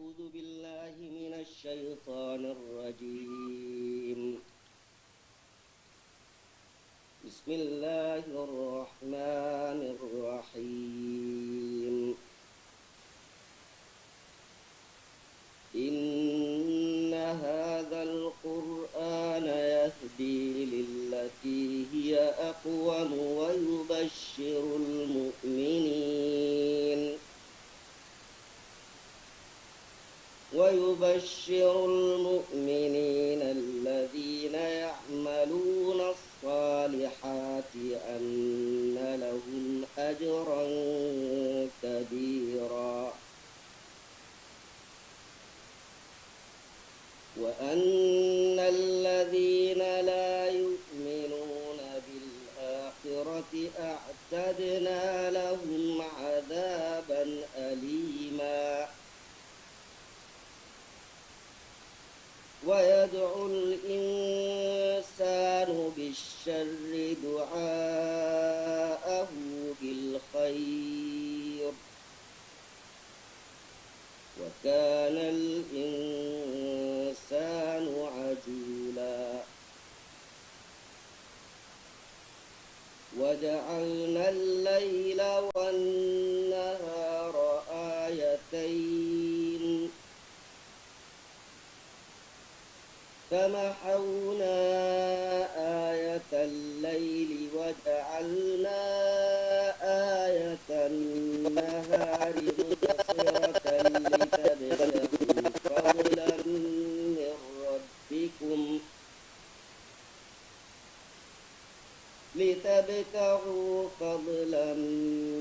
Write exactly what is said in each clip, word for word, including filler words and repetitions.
أعوذ بالله من الشيطان الرجيم. بسم الله الرحمن الرحيم. إن هذا القرآن يهدي للتي هي أقوم ويبشر المؤمنين ويبشر المؤمنين الذين يعملون الصالحات أن لهم أجرا كبيرا. وأن الذين لا يؤمنون بالآخرة أعتدنا لهم عذابا أليما. ويدعو الإنسان بالشر دعاءه بالخير، وكان الإنسان عجولا. وجعلنا الليل والنهار آيتين، فمحونا آية الليل وجعلنا آية النهار مبصرة لتبتغوا فضلا من ربكم، لتبتغوا فضلا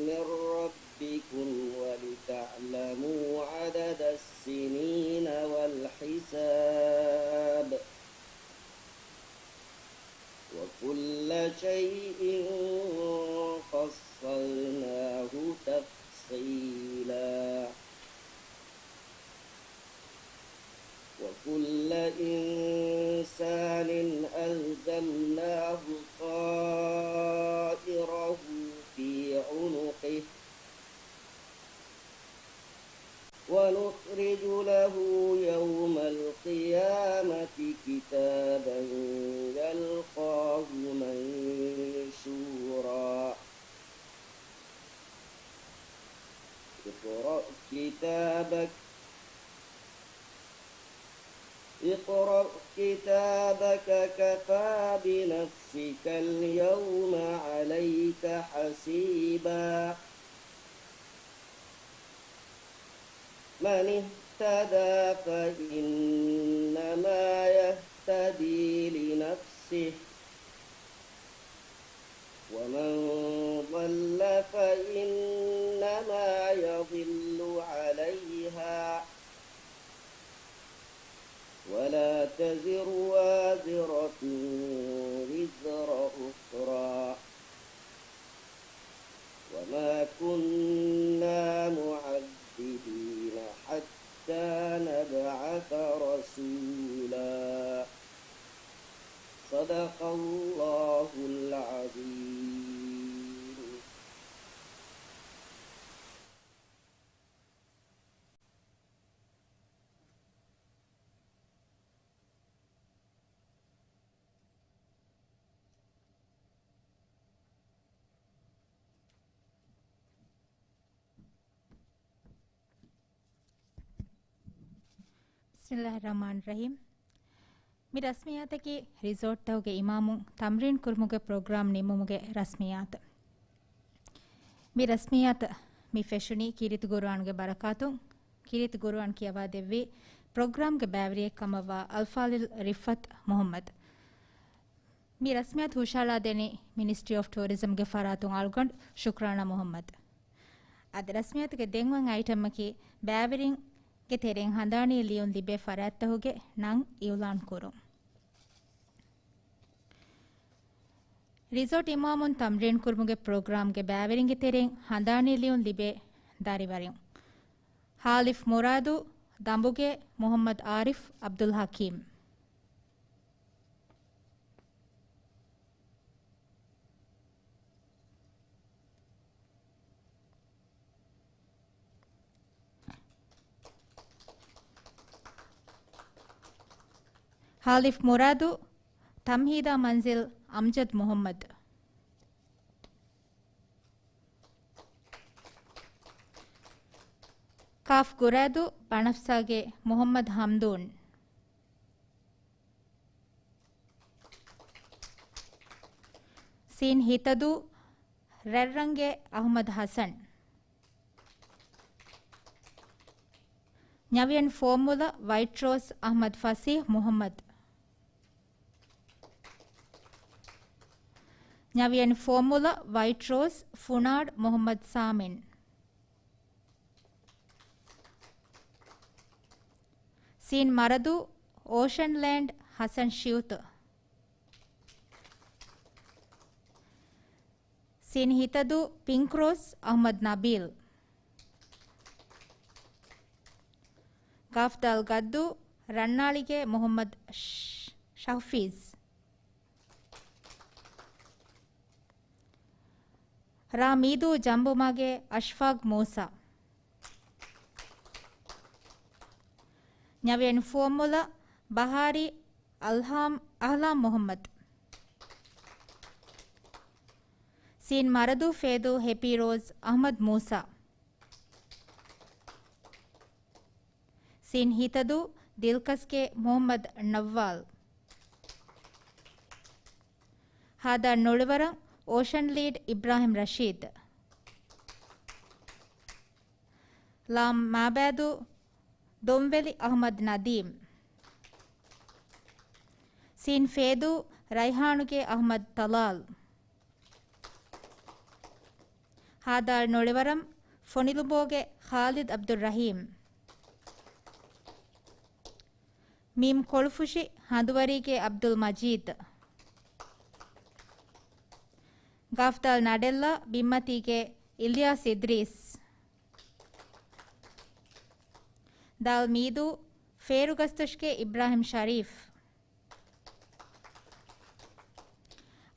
من ربكم ولتعلموا عدد السنين والحساب، وكل شيء فصلناه تفصيلا. وكل إنسان ألزمناه طائره في عنقه، ونخرج له يوم القيامة كتابا يلقاه منشورا. اقرأ كتابك، اقرأ كتابك كفى بنفسك اليوم عليك حسيبا. من اهتدى فإنما يهتدي لنفسه، ومن ضل فإنما يضل عليها، ولا تزر وازرة وزر أخرى، وما كنا معذبين حتى نبعث رسولا. صدق الله العظيم. بسم الله الرحمن الرحيم. މި ރަސްމިއްޔާތަކީ ރިސޯޓްތަކުގެ އިމާމުން ތަމްރީން ކުރުމުގެ ޕްރޮގްރާމް ނިންމުމުގެ ރަސްމިއްޔާތު. މި ރަސްމިއްޔާތަށް މި ފެށުނީ ކީރިތި ޤުރުއާންގެ ބަރަކާތުން. ކީރިތި ޤުރުއާން ކިޔަވާދެއްވީ ޕްރޮގްރާމްގެ ބައިވެރިއެއް ކަމަށްވާ އަލްފާޟިލް ރިފްއަތް މުޙައްމަދު. މި ރަސްމިއްޔާތު ހުށަހަޅާދެނީ މިނިސްޓްރީ އޮފް ޓޫރިޒަމްގެ ފަރާތުން އަޅުގަނޑު ޝުކްރާނާ މުޙައްމަދު. އަދި ރަސްމިއްޔާތުގެ ދެންވަން އައިޓަމަކީ ބައިވެރިންގެ ތެރެއިން ހަނދާނީ ލިޔުން ލިބޭ ފަރާތްތަކުގެ ނަން އިއުލާން ކުރުން. ރިސޯޓް އިމާމުން ތަމްރީން ކުރުމުގެ ޕްރޮގްރާމްގެ ބައިވެރިންގެ ތެރެއިން ހަނދާނީ ލިޔުން ލިބޭ ދަރިވަރުން. ހާލިފް މުރާދު، ދަނބުގެ މުޙައްމަދު އާރިފް އަބްދުލް ޙަކީމް. އާލިފް މުރާދު، ތަމްހީދާ މަންޒިލް، އަމްޖަދް މުހައްމަދު. ކާފް ގުރާދު، ބަނަފްސާގެ މުހައްމަދު ހަމްދޫން. ސީން ހިތަދޫ، ރަތްރަންގެ އަހުމަދު ހަސަން. ނަވިއަން ފުވައްމުލައް، ވައިޓް ރޯސް، އަހްމަދު ފަސީހް މުހައްމަދު. ނަވިއަން ފުވައްމުލައް، ވައިޓް ރޯސް، ފުނާޑް، މުހައްމަދު ސާމިން. ސީން މަރަދޫ، އޯޝަން ލޭންޑް، ހަސަން ޝިއުތު. ސީން ހިތަދޫ، ޕިންކް ރޯސް، އަހްމަދު ނަބީލް. ގާފް ދާލް ގައްދޫ، ރަންނާޅީގެ މުހައްމަދު ޝް-، ޝަހްފީޒް. ރާ މީދޫ، ޖަނބުމާގެ އަޝްފާގް މޫސާ. ނަވިއަން ފުވައްމުލައް، ބަހާރީ، އަލްހާމް، އަހްލާމް މުހައްމަދު. ސީން މަރަދޫ، ފޭދޫ، ހެޕީ ރޯޒް، އަހްމަދު މޫސާ. ސީން ހިތަދޫ، ދިލްކަސްގެ މުހައްމަދު ނައްވާލް. ހާދާ ނޮޅިވަރަން، އޯޝަން ލީޑް، އިބްރާހިމް ރަޝީދު. ލާމް މާބައިދޫ، ދޮންވެލި، އަހްމަދު ނަދީމް. ސީން ފޭދޫ، ރައިހާނުގެ އަހްމަދު ތަލާލް. ހާދާ ނޮޅިވަރަން، ފޮނިލުނބޯގެ ޚާލިދު އަބްދުއްރަހީމް. މީމް ކޮޅުފުށި، ހަނދުވަރީގެ އަބްދުލް މަޖީދު. ގާފް ދާލް ނަޑެއްލާ، ބިންމަތީގެ އިލްޔާސް އިދްރީސް. ދާލް މީދޫ، ފޭރުގަސްތޮށިގެ އިބްރާހިމް ޝަރީފް.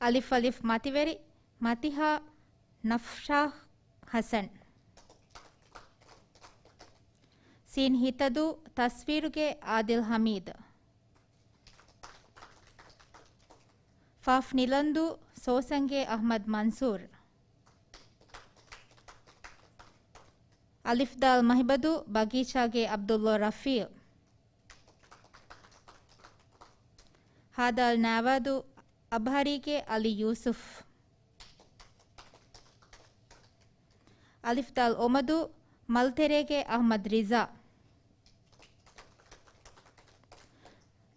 އަލިފް އަލިފް މަތިވެރި، މަތިހާ، ނަފްޝާ ހަސަން. ސީން ހިތަދޫ، ތަސްވީރުގެ އާދިލް ހަމީދު. ފާފް ނިލަންދޫ، ސޯސަންގެ އަހްމަދު މަންސޫރު. އަލިފް ދާލް މަހިބަދޫ، ބަގީޗާގެ އަބްދުއްލޯ ރަފީޢު. ހާދާލް ނާވާދޫ، އަބްހަރީގެ އަލީ ޔޫސުފް. އަލިފް ދާލް އޮމަދޫ، މަލްތެރޭގެ އަހްމަދު ރިޒާ.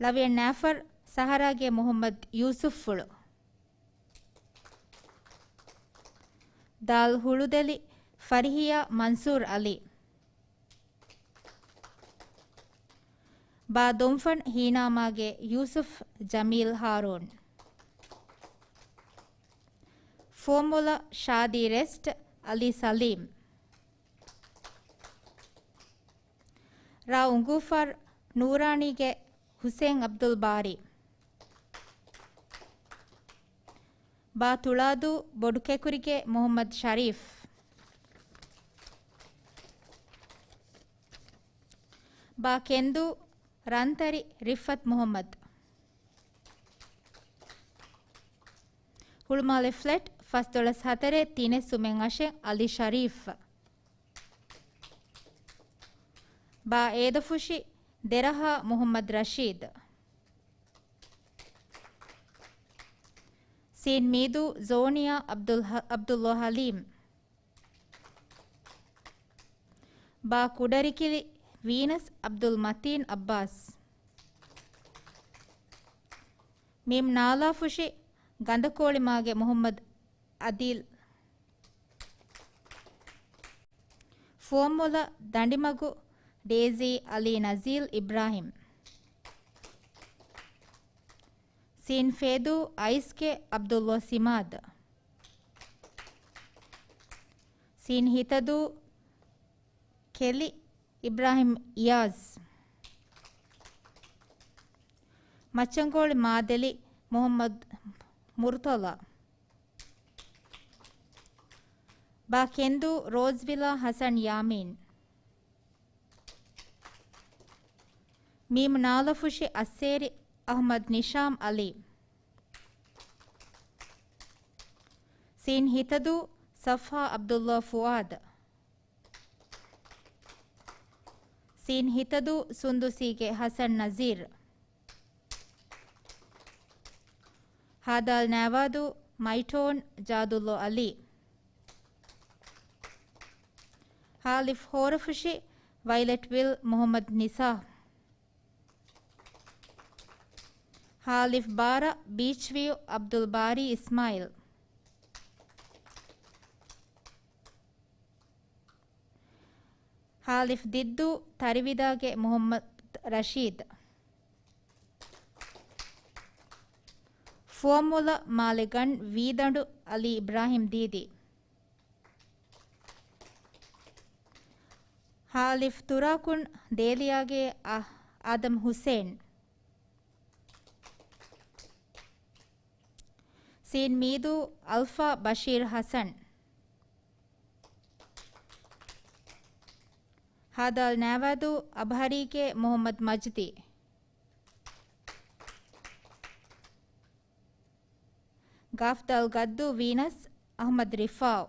ލަވިއަން ނާފަރް، ސަހަރާގެ މުހައްމަދު ޔޫސުފްފުޅު. ދާލް ހުޅުދެލި، ފަރިހިޔާ މަންސޫރު އަލީ. ބާ ދޮންފަން، ހީނާމާގެ ޔޫސުފް ޖަމީލް ހާރޫން. ފުވައްމުލައް، ޝާދީ ރެސްޓް، އަލީ ސަލީމް. ރާ އުނގޫފާރު، ނޫރާނީގެ ހުސެއިން އަބްދުލް ބާރީ. ބާ ތުޅާދޫ، ބޮޑުކެކުރިގެ މުހައްމަދު ޝަރީފް. ބާ ކެންދޫ، ރަންތަރި ރިފްއަތް މުހައްމަދު. ހުޅުމާލެ ފްލެޓް، ފަސްދޮޅަސް ހަތަރެއް، ތިނެއް ސުމެއް އަށެއް، އަލީ ޝަރީފް. ބާ އޭދަފުށި، ދެރަހާ މުހައްމަދު ރަޝީދު. ސީން މީދޫ، ޒޯނިޔާ އަބްދުލް ހަ-، އަބްދުއްލޯ ހަލީމް. ބާ ކުޑަރިކިލި، ވީނަސް އަބްދުލް މަތީން އައްބާސް. މީމް ނާލާފުށި، ގަނދަކޯޅިމާގެ މުހައްމަދު އަދިލް. ފުވައްމުލައް، ދަނޑިމަގު، ޑޭޒީ އަލީ ނަޒީލް އިބްރާހިމް. ސީން ފޭދޫ، އައިސްގެ އަބްދުއްލޯ ސިމާދު. ސީން ހިތަދޫ، ކެލި އިބްރާހިމް އިޔާޒް. މައްޗަންގޯޅި މާދެލި މުހައްމަދު މުރުތަޟާ. ބާ ކެންދޫ، ރޯޒްވިލާ ހަސަން ޔާމީން. މީމް ނާލަފުށި، އައްސޭރި އަޙްމަދު ނިޝާމް ޢަލީ. ސީން ހިތަދޫ ޞަފްޙާ ޢަބްދުﷲ ފުއާދު. ސީން ހިތަދޫ ސުންދުސީގެ ޙަސަން ނަޒީރު. ހދ ނާވާދޫ މައިޓޯން ޖާދުﷲ ޢަލީ. ހއ ހޯރަފުށި ވައިލެޓް ވިލް މުޙައްމަދު ނިސާ. ހއ ބާރަ ބީޗް ވިއު ޢަބްދުލް ބާރީ އިސްމާޢީލް. ހއ ދިއްދޫ ތަރިވިދާގެ މުޙައްމަދު ރަޝީދު. ފުވައްމުލައް މާލެ ގަން ވީދަނޑު ޢަލީ އިބްރާހިމް ދީދީ. ހއ ތުރާކުން ދޭލިޔާގެ އަ-، އާދަމް ޙުސެއިން. ސީން މީދޫ އަލްފާ ބަޝީރު ޙަސަން. ހދ ނާވާދޫ އަބްހަރީގެ މުޙައްމަދު މަޖްދީ. ގ ގައްދޫ ވީނަސް އަޙްމަދު ރިފާޢު.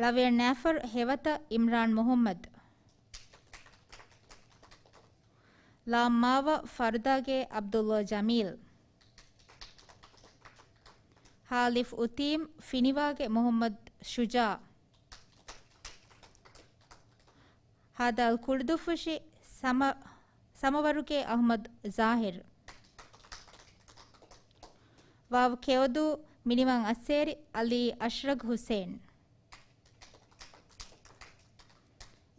ޅ ނާފަރު ހެވަތަ އިމްރާން މުޙައްމަދު. ލ މާވަ ފަރުދާގެ ޢަބްދުﷲ ޖަމީލް. ހ އުތީމް ފިނިވާގެ މުޙައްމަދު ޝުޖާޢު. ހދ ކުޅުދުއްފުށި ސަމަ-، ސަމަވަރުގެ އަޙްމަދު ޒާހިރު. ވ ކެޔޮދޫ މިނިވަން އައްސޭރި ޢަލީ އަޝްރަގް ޙުސެއިން.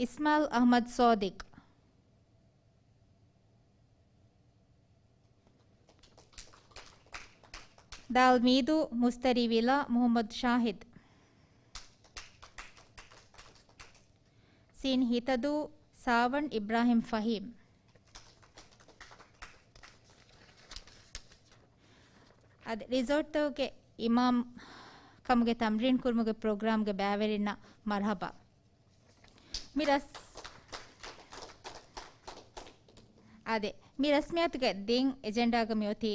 އިސްމާޢީލް އަޙްމަދު ޞާދިޤް. ދ މީދޫ މުސްތަރީ ވިލާ މުޙައްމަދު ޝާހިދު. ސީން ހިތަދޫ ސާވަން އިބްރާހިމް ފަހީމް. އަދި ރިސޯޓްތަކުގެ އިމާމް ކަމުގެ ތަމްރީން ކުރުމުގެ ޕްރޮގްރާމްގެ ބައިވެރިންނަށް މަރްޙަބާ. މި ރަސް-، އާދެ، މި ރަސްމިއްޔާތުގެ ދެން އެޖެންޑާގަ މިއޮތީ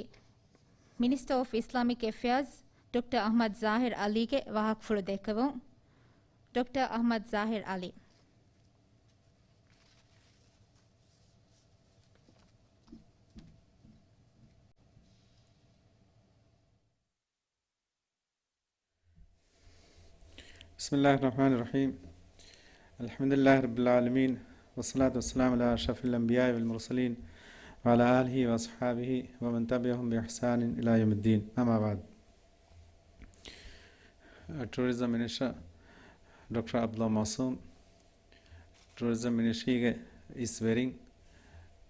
މިނިސްޓަރ އޮފް އިސްލާމިކް އެފެއާޒް ޑޮކްޓަރ އަޙްމަދު ޒާހިރު ޢަލީގެ ވާހަކަފުޅު ދެއްކެވުން. ޑޮކްޓަރ އަޙްމަދު ޒާހިރު ޢަލީ. بسم الله الرحمن الرحيم. الحمد لله رب العالمين، والصلاة والسلام على أشرف الأنبياء والمرسلين، وعلى آله وأصحابه ومن تبعهم بإحسان إلى يوم الدين. أما بعد. ޓޫރިޒަމް މިނިސްޓަރ ޑޮކްޓަރ ޢަބްދުﷲ މަޢުޞޫމް، ޓޫރިޒަމް މިނިސްޓްރީގެ އިސްވެރިން،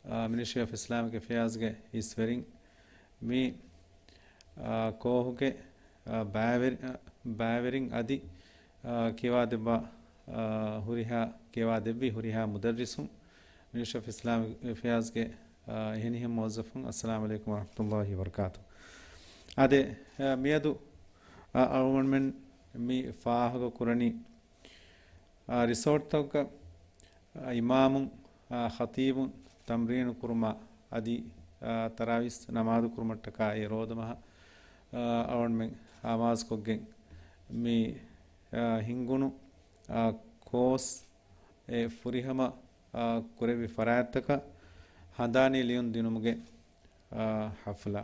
އާ، މިނިސްޓްރީ އޮފް އިސްލާމިކް އެފެއާޒްގެ އިސްވެރިން، މި، އާ، ކޯހުގެ، އާ، ބައިވެރި-، އާ، ބައިވެރިން އަދި، އާ، ކިޔަވާދެއްވާ، އާ، ހުރިހާ، ކިޔަވާދެއްވި ހުރިހާ މުދައްރިސުން، މިނިސްޓްރީ އޮފް އިސްލާމިކް އެފެއާޒްގެ، އާ، އެހެނިހެން މުވައްޒަފުން، އައްސަލާމު ޢަލައިކުމް ވަރަޙްމަތުﷲ ވަބަރަކާތު. އާދެ، އާ، މިއަދު، އާ، އަޅުގަނޑުމެން މި ފާހަގަ ކުރަނީ، އާ، ރިސޯޓްތަކުގަ، އާ، އިމާމުން، އާ، ޚަތީބުން ތަމްރީނު ކުރުމާ އަދި، އާ، ތަރާވީސް ނަމާދު ކުރުމަށްޓަކާ އެ ރޯދަމަހަށް، އާ، އަޅުގަނޑުމެން އާމާޒުކޮށްގެން މި، އާ، ހިންގުނު، އާ، ކޯސް އެ ފުރިހަމަ، އާ، ކުރެއްވި ފަރާތްތަކަށް ހަނދާނީ ލިޔުން ދިނުމުގެ އާ، ޙަފްލާ.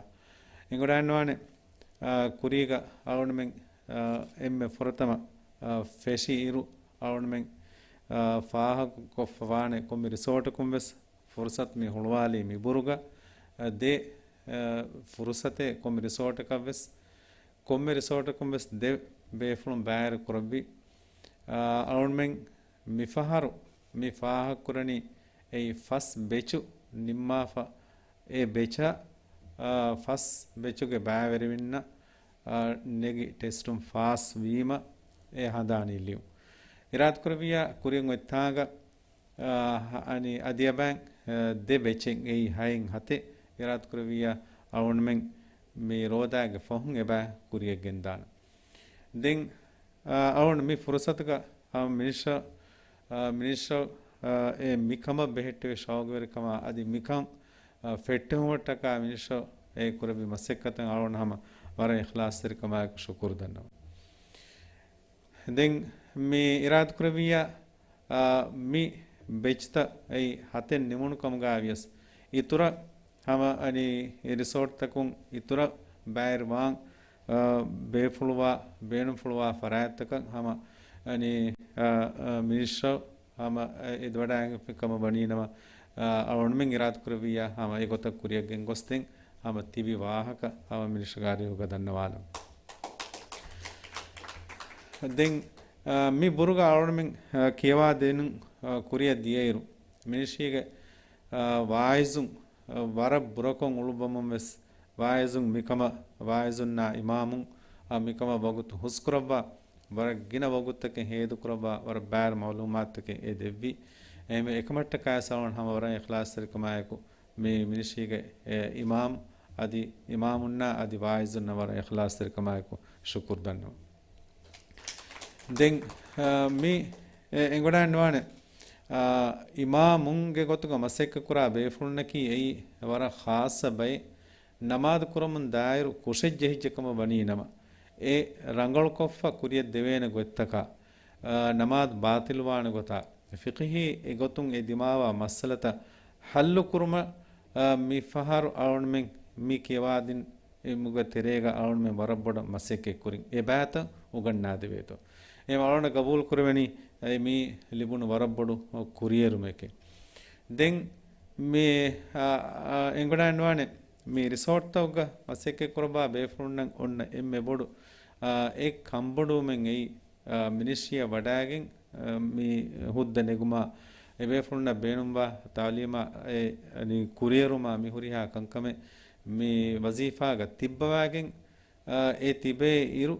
އެނގިވަޑައިގަންނަވާނެ، އާ، ކުރީގަ އަޅުގަނޑުމެން، އާ، އެންމެ ފުރަތަމަ، އާ، ފެށި އިރު އަޅުގަނޑުމެން، އާ، ފާހަގަކޮށްފަ ވާނެ ކޮންމެ ރިސޯޓަކުން ވެސް ފުރުސަތު މި ހުޅުވާލީ މިބުރުގަ، އާ، ދެ، އާ، ފުރުސަތެއް ކޮންމެ ރިސޯޓަކަށް ވެސް، ކޮންމެ ރިސޯޓަކުން ވެސް ދެ ބޭފުޅުން ބައިވެރި ކުރެއްވި، އާ، އަޅުގަނޑުމެން މިފަހަރު މި ފާހަގަކުރަނީ އެއީ ފަސް ބެޗު ނިންމާފަ، އެ ބެޗަށް، އާ، ފަސް ބެޗުގެ ބައިވެރިވިންނަށް، އާ، ނެގި ޓެސްޓުން ފާސް ވީމަ އެ ހަނދާނީ ލިޔުން. އިރާދަކުރެއްވިއްޔާ ކުރިއަށް އޮތް ތާނގަ، އާ، އަނި އަދިޔަބައިން، އާ، ދެ ބެޗެއް އެއީ ހައެއް ހަތެއް އިރާދަކުރެއްވިއްޔާ އަޅުގަނޑުމެން މި ރޯދާގެ ފަހުން އެބައި ކުރިއަށް ގެންދާނަން. ދެން، އާ، އަޅުގަނޑު މި ފުރުސަތުގަ ހަމަ މިނިސްޓަރ، އާ، މިނިސްޓަރ އާ، އެ މިކަމަށް ބެހެއްޓެވި ޝައުގުވެރިކަމާ އަދި މިކަން، އާ، ފެއްޓެހުމަށްޓަކާ މިނިޝަ އެ ކުރެއްވި މަސައްކަތަށް އަޅުގަނޑު ހަމަ ވަރަށް އިޚްލާޞްތެރިކަމާއެކު ޝުކުރު ދަންނަވަން. ދެން މި އިރާދަކުރެއްވިއްޔާ، އާ، މި ބެޗްތައް އެއީ ހަތެއް ނިމުނު ކަމުގައި ވިޔަސް، އިތުރަށް ހަމަ އަނި ރިސޯޓްތަކުން އިތުރަށް ބައިވެރިވާން، އާ، ބޭފުޅުވާ، ބޭނުންފުޅުވާ ފަރާތްތަކަށް ހަމަ އަނި، އާ، އާ، މިނިޝަ ހަމަ އެ އެދިވަޑައިގެންފި ކަމަށް ވަނީނަމަ، އާ، އަޅުގަނޑުމެން އިރާދަކުރެއްވިއްޔާ ހަމަ އެގޮތަށް ކުރިއަށް ގެންގޮސްދޭން ހަމަ ތިބި ވާހަކަ ހަމަ މިނިޝަގެ އަރިހުގަ ދަންނަވާލަން. ދެން، އާ، މި ބުރުގަ އަޅުގަނޑުމެން، އާ، ކިޔަވާ ދިނުން، އާ، ކުރިއަށް ދިޔައިރު، މިނިޝީގެ، އާ، ވާއިޒުން، އާ، ވަރަށް ބުރަކޮށް އުޅުއްވަމުން ވެސް، ވާއިޒުން މިކަމަށް، ވާއިޒުންނާ އިމާމުން، އާ، މިކަމަށް ވަގުތު ހުސްކުރައްވާ، ވަރަށް ގިނަ ވަގުތުތަކެއް ހޭދަކުރައްވާ، ވަރަށް ބާރު މައުލޫމާތުތަކެއް އެ ދެއްވި. އެހެންވެ، އެކަމަށްޓަކާ ސަލާމް ހަމަ ވަރަށް އިޚްލާޞްތެރިކަމާއެކު މި މިނިޝީގެ، އެ، އިމާމް އަދި އިމާމުންނާ އަދި ވާއިޒުންނަށް ވަރަށް އިޚްލާޞްތެރިކަމާއެކު ޝުކުރު ދަންނަވަން. ދެން، އާ، މި، އެ، އެނގޮޑާން ނުވާނެ، އާ، އިމާމުންގެ ގޮތުގަ މަސައްކަތްކުރާ ބޭފުޅުންނަކީ އެއީ ވަރަށް ޚާއްޞަ ބައެއް. ނަމާދު ކުރަމުން ދާއިރު ކުށެއް ޖެހިއްޖެ ކަމަށް ވަނީ ނަމަ، އެ ރަނގަޅުކޮށްފަ ކުރިއަށް ދެވޭނެ ގޮތްތަކާ، އާ، ނަމާދު ބާޠިލްވާނެ ގޮތާ، ފިޤުހީ އެގޮތުން އެ ދިމާވާ މައްސަލަތައް ޙައްލު ކުރުމަށް، އާ، މި ފަހަރު އަޅުގަނޑުމެން މި ކިޔަވާދިން އެމުގެ ތެރޭގަ އަޅުގަނޑުމެން ވަރަށް ބޮޑަށް މަސައްކަތް ކުރިން. އެ ބައިތައް އުނގަންނާދެވޭތޯ. އެ އަޅުގަނޑަށް ގަބޫލު ކުރެވެނީ އެ މީ ލިބުނު ވަރަށް ބޮޑު ކުރިއެރުމެކޭ. ދެން މި، އާ، އާ، އެނގޮޑާން ނުވާނެ މި ރިސޯޓްތަކުގަ މަސައްކަތް ކުރައްވާ ބޭފުޅުންނަށް އޮންނަ އެންމެ ބޮޑު، އާ، އެއް ކަންބޮޑުވުމެއް އެއީ، އާ، މިނިޝްރީއަށް ވަޑައިގެން، އާ، މި ހުއްދަ ނެގުމާ، އެބޭފުޅުންނަށް ބޭނުންވާ ތަޢުލީމާ، އެ، އަނި، ކުރިއެރުމާ މި ހުރިހާ ކަންކަމެއް މި ވަޒީފާގަ ތިއްބަވާގެން، އާ، އެ ތިބޭ އިރު،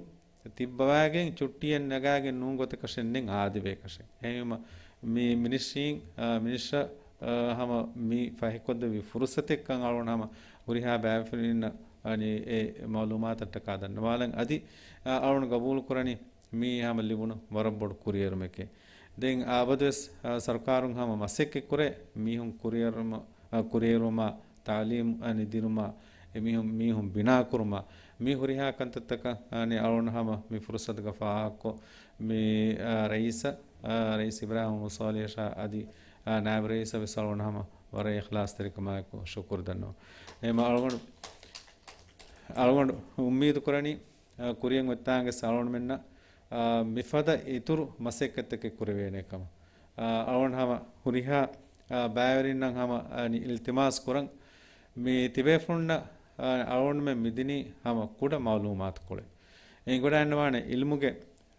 ތިއްބަވާގެން ޗުއްޓީއެއް ނަގާގެން ނޫން ގޮތަކަށެއް ނެތް އާދެވޭކަށެއް. އެހެންވީމަ، މި މިނިޝްރީން، އާ، މިނިޝްރަށް، އާ، ހަމަ މި ފަހިކޮށްދެއްވި ފުރުޞަތެއްކަން އަޅުގަނޑު ހަމަ ހުރިހާ ބައިވެރިންނަށް އަނި އެ މަޢުލޫމާތަށްޓަކާ ދަންނަވާލަން. އަދި، އާ، އަޅުގަނޑު ގަބޫލު ކުރަނީ މީ ހަމަ ލިބުނު ވަރަށް ބޮޑު ކުރިއެރުމެކޭ. ދެން އަބަދުވެސް، އާ، ސަރުކާރުން ހަމަ މަސައްކަތް ކުރޭ މީހުން ކުރިއެރުމަށް، އާ، ކުރިއެރުމާ، ތަޢުލީމް އަނި ދިނުމާ، އެ މީހުން، މީހުން ބިނާ ކުރުމާ، މި ހުރިހާ ކަންތައްތަކަށް އަނި އަޅުގަނޑު ހަމަ މި ފުރުޞަތުގަ ފާހަގަކޮށް، މި، އާ، ރައީސަށް، އާ، ރައީސް އިބްރާހިމް މުހައްމަދު ޞާލިޙަށާ އަދި، އާ، ނާއިބު ރައީސަށް ވެސް އަޅުގަނޑު ހަމަ ވަރަށް އިޚްލާޞްތެރިކަމާއެކު ޝުކުރު ދަންނަވަން. އެހެންވީމަ އަޅުގަނޑު، އަޅުގަނޑު އުއްމީދު ކުރަނީ، އާ، ކުރިއަށް އޮތްތާނގެ އަޅުގަނޑުމެންނަށް، އާ، މިފަދަ އިތުރު މަސައްކަތްތަކެއް ކުރެވޭނެ ކަމަށް. އާ، އަޅުގަނޑު ހަމަ ހުރިހާ، އާ، ބައިވެރިންނަށް ހަމަ، އަނި، އިލްތިމާސް ކުރަން މި ތިބޭފުޅުންނަށް، އާ، އަޅުގަނޑުމެން މިދިނީ ހަމަ ކުޑަ މަޢުލޫމާތުކޮޅެއް. އެނގޮޑާންނަވާނެ އިލްމުގެ،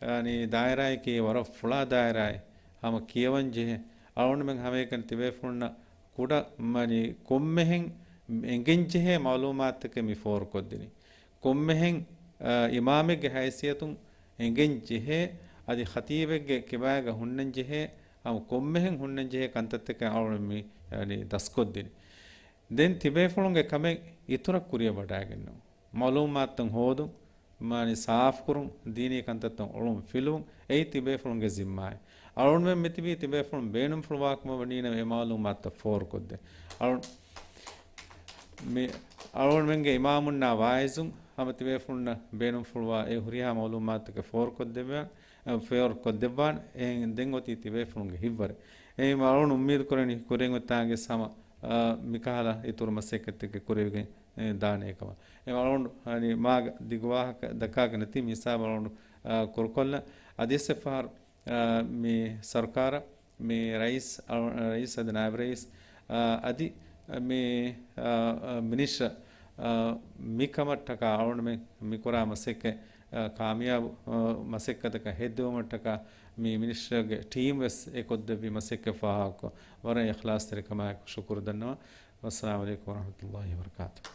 އަނި، ދާއިރާއަކީ ވަރަށް ފުޅާ ދާއިރާއެއް. ހަމަ ކިޔަވަން ޖެހޭ. އަޅުގަނޑުމެން ހަމައެކަނި ތިބޭފުޅުންނަށް ކުޑަ، މަނި، ކޮންމެހެން އެނގެން ޖެހޭ މަޢުލޫމާތުތަކެއް މި ފޯރުކޮށްދިނީ. ކޮންމެހެން، އާ، އިމާމެއްގެ ހައިސިއްޔަތުން އެނގެން ޖެހޭ، އަދި ޚަތީބެއްގެ ކިބާގަ ހުންނަން ޖެހޭ، ހަމަ ކޮންމެހެން ހުންނަން ޖެހޭ ކަންތައްތަކެއް އަޅުގަނޑު މި، އަނި، ދަސްކޮށްދިނީ. ދެން ތިބޭފުޅުންގެ ކަމެއް އިތުރަށް ކުރިއަށް ވަޑައިގެންނެވުން. މަޢުލޫމާތުތައް ހޯދުން، މާނި ސާފުކުރުން، ދީނީ ކަންތައްތައް އޮޅުން ފިލުވުން، އެއީ ތިބޭފުޅުންގެ ޒިންމާއެއް. އަޅުގަނޑުމެން މިތިބީ ތިބޭފުޅުން ބޭނުންފުޅުވާކަމަށް ވަނީނަމަ އެ މަޢުލޫމާތުތައް ފޯރުކޮށްދޭ. އަޅު-، މި އަޅުގަނޑުމެންގެ އިމާމުންނާ ވާއިޒުން ހަމަ ތިބޭފުޅުންނަށް ބޭނުންފުޅުވާ އެ ހުރިހާ މަޢުލޫމާތުތަކެއް ފޯރުކޮށްދެއްވާ، އަ، ފޯރުކޮށްދެއްވާން. އެހެން ދެން އޮތީ ތިބޭފުޅުންގެ ހިތްވަރެއް. އެހެން އަޅުގަނޑު އުއްމީދު ކުރަނީ ކުރިއަށް އޮތްތާނގެ ހަމަ، އަ، މިކަހަލަ އިތުރު މަސައްކަތްތަކެއް ކުރެވިގެން އެ، ދާނެ ކަމަށް. އެ އަޅުގަނޑު، އަނި، މާގަ ދިގު ވާހަކަ ދައްކާގެން ނެތި މި ހިސާބަށް އަޅުގަނޑު، އާ، ކުރުކޮށްލަން. އަދިވެސް އެއްފަހަރު، އާ، މި ސަރުކާރަށް، މި ރައީސް، އަޅު-، ރައީސް އަދި ނާއިބު ރައީސް، އާ، އަދި މި، އާ، އާ، މިނިޝަ، އާ، މިކަމަށްޓަކާ އަޅުގަނޑުމެން މިކުރާ މަސައްކަތް، އާ، ކާމިޔާބު، އާ، މަސައްކަތަކަށް ހެއްދެވުމަށްޓަކާ މި މިނިޝަގެ ޓީމް ވެސް އެކޮށްދެއްވި މަސައްކަތް ފާހަގަކޮށް ވަރަށް އިޚްލާޞްތެރިކަމާއެކު ޝުކުރު ދަންނަވަން. ވައްސަލާމު ޢަލައިކުމް ވަރަޙްމަތުﷲި ވަބަރަކާތުހު.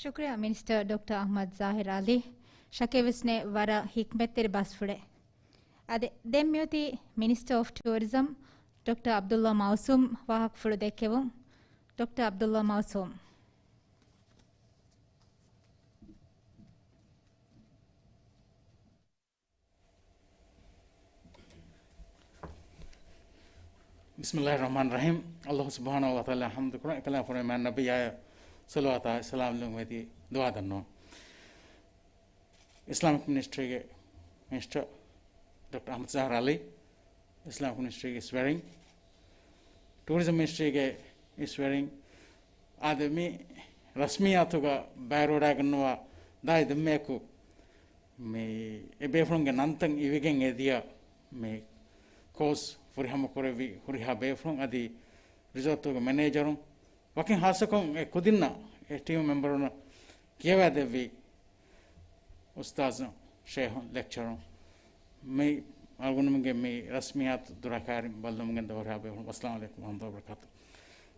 ޝުކުރިއްޔާ މިނިސްޓަރ ޑޮކްޓަރ އަޙްމަދު ޒާހިރު ޢަލީ. ޝަކެއްވެސް ނެތް، ވަރަށް ޙިކްމަތްތެރި ބަސްފުޅެއް. އަދި ދެން މިއޮތީ މިނިސްޓަރ އޮފް ޓޫރިޒަމް ޑޮކްޓަރ ޢަބްދުﷲ މައުސޫމް ވާހަކަފުޅު ދެއްކެވުން. ޑޮކްޓަރ ޢަބްދުﷲ މައުސޫމް. ބިސްމިﷲ ރަޙްމާން ރަޙީމް. ﷲ ސުބްޙާނަހޫ ވަތަޢާލާ ޙަމްދު ކުރަން، އެކަލާ ފުރޭ މާތް ނަބިއްޔާ ޞަލަވާތާ ސަލާމް ލުންވެދި ދުޢާ ދަންނަވަން. އިސްލާމިކް މިނިސްޓްރީގެ މިނިސްޓަރ ޑޮކްޓަރ އަޙްމަދު ޒަހްރާ ޢަލީ، އިސްލާމިކް މިނިސްޓްރީގެ އިސްވެރިން، ޓޫރިޒަމް މިނިސްޓްރީގެ އިސްވެރިން، އާދެ، މި ރަސްމިއްޔާތުގަ ބައިވެރިވެވަޑައިގަންނަވާ ދާއި ދެންމެއަކު މި އެ ބޭފުޅުންގެ ނަންތައް އިވިގެން އެދިޔަ މި ކޯސް ފުރިހަމަ ކުރެއްވި ހުރިހާ ބޭފުޅުން އަދި ރިސޯޓުގެ މެނޭޖަރުން، ވަކިން ހާއްސަކޮށް އެ ކުދިންނަށް އެ ޓީމް މެމްބަރުންނަށް ކިޔަވައިދެއްވި އުސްތާޒުން، ޝޭހުން، ލެކްޗަރުން، މި އަޅުގަނޑުމެންގެ މި ރަސްމިއްޔާތު ދުރަކާރިން ބައްލަވަމުން ގެންދަވާ ހުރިހާ ބޭފުޅުން، އައްސަލާމު ޢަލައިކުމް ވަރަޙްމަތުﷲ ވަބަރަކާތު.